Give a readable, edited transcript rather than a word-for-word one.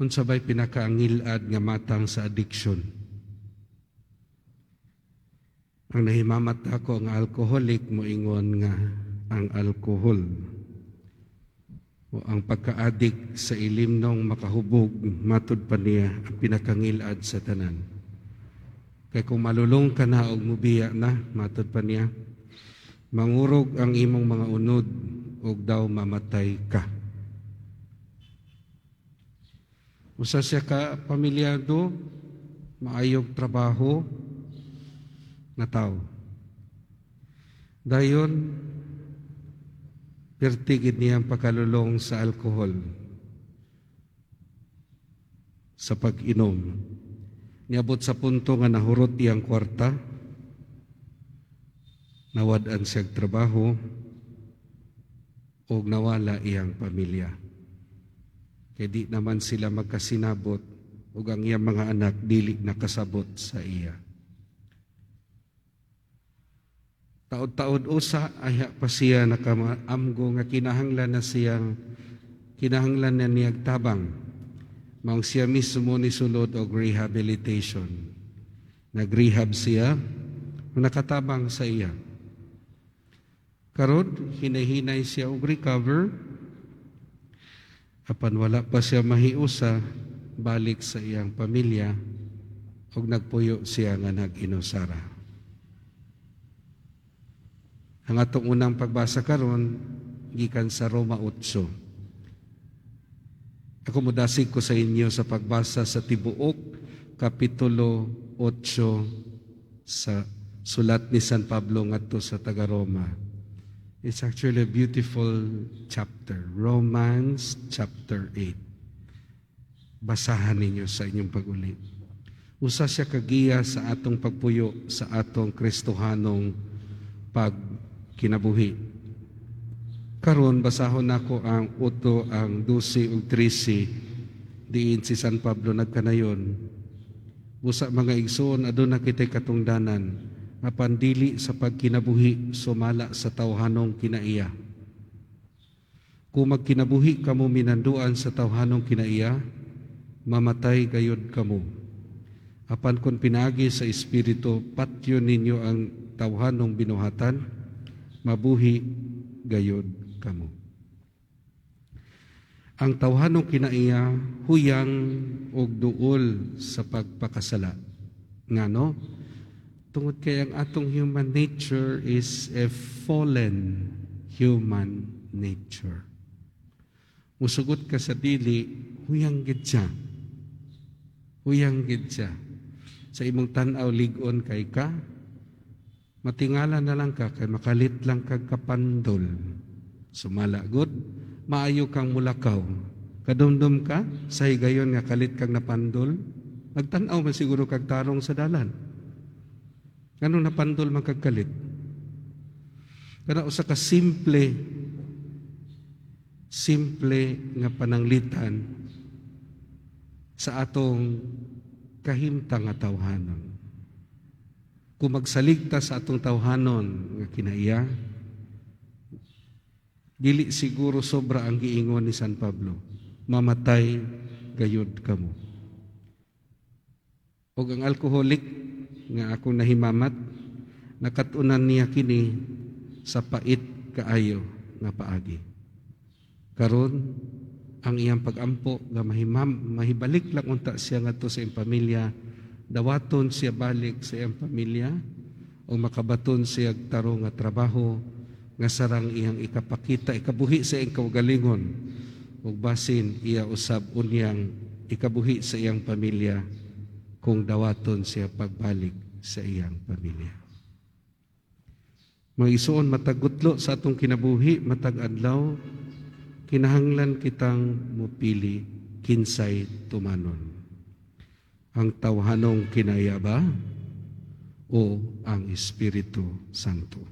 Unsa bay pinakaangilad nga matang sa addiction? Ang nahimamat ako, ang alcoholic moingon nga ang alcohol o ang pagka-addict sa ilimnong makahubog, matud pa niya, ang pinakangilad sa tanan. Kay kung malulong ka na og mubiya na, matud pa niya, mangurog ang imong mga unod og daw mamatay ka. Usa siya ka pamilyado, maayog trabaho nga tao. Dayon, perti gid niyang pagkalulong sa alkohol, sa pag-inom. Niabot sa punto nga nahurot iyang kwarta, nawad-an siyang trabaho, og nawala iyang pamilya. Kay di naman sila magkasinabot ug ang iyang mga anak dili nakasabot sa iya. Taod-taod usa ayha pa siya nakaamgo nga kinahanglan na siyang kinahanglan na niyag tabang. Maong siya mismo nisulod og rehabilitation. Nag-rehab siya, nakatabang sa iya. Karon hinay-hinay siya og recover. Apan wala pa siya mahiusa balik sa iyang pamilya og nagpuyo siya nga nag-inusara. Ang atong unang pagbasa karon gikan sa Roma 8. Ako modasig ko sa inyo sa pagbasa sa tibuok Kapitulo 8 sa sulat ni San Pablo ngadto sa taga-Roma. It's actually a beautiful chapter, Romans chapter 8. Basahan ninyo sa inyong pag-uli. Usa siya kagiya sa atong pagpuyo sa atong Kristohanong pagkinabuhi. Karon basahon nako ang 8, ang 12 ug 13, diin si San Pablo nagkanayon. "Busa, mga igsoon, aduna kitay katungdanan apan dili sa pagkinabuhi sumala sa tawhanong kinaiya. Kung magkinabuhi kamo minanduan sa tawhanong kinaiya, mamatay gayud kamo. Apan kung pinaagi sa Espiritu patyon ninyo ang tawhanong binuhatan, mabuhi gayud kamo. Ang tawhanong kinaiya huyang og duol sa pagpakasala." Ngano? Tungod kay ang atong human nature is a fallen human nature. Musugot ka sa dili, huyang gid siya. Huyang gid siya. Sa imong tan-aw, lig-on kay ka, matingala na lang ka kay makalit lang kag kapandol. Sumala gud, maayo kang mulakaw. Kadumdum ka sa higayon nga kalit kang napandol, magtan-aw man siguro kag tarong sa dalan. Nganong napandol man kag kalit? Kana usa ka simple simple nga pananglitan sa atong kahimtang nga tawhanon. Kung magsalig ta sa atong tawhanon nga kinaiya, dili siguro sobra ang giingon ni San Pablo, mamatay gayud kamo. Og ang alcoholic nga akong nahimamat, nakatunan niya kini sa pait kaayo nga paagi. Karon ang iyang pagampo nga mahibalik lang unta siya ngadto sa iyang pamilya, dawaton siya balik sa iyang pamilya o makabaton siya tarong nga trabaho nga sarang iyang ikapakita, ikabuhi sa iyang kaugalingon ug basin iya usab unyang ikabuhi sa iyang pamilya kung dawaton siya pagbalik sa iyang pamilya. Mga igsoon, matag gutlo sa atong kinabuhi, matag adlaw, kinahanglan kitang mupili kinsay tumanon. Ang tawhanong kinaiya ba o ang Espiritu Santo?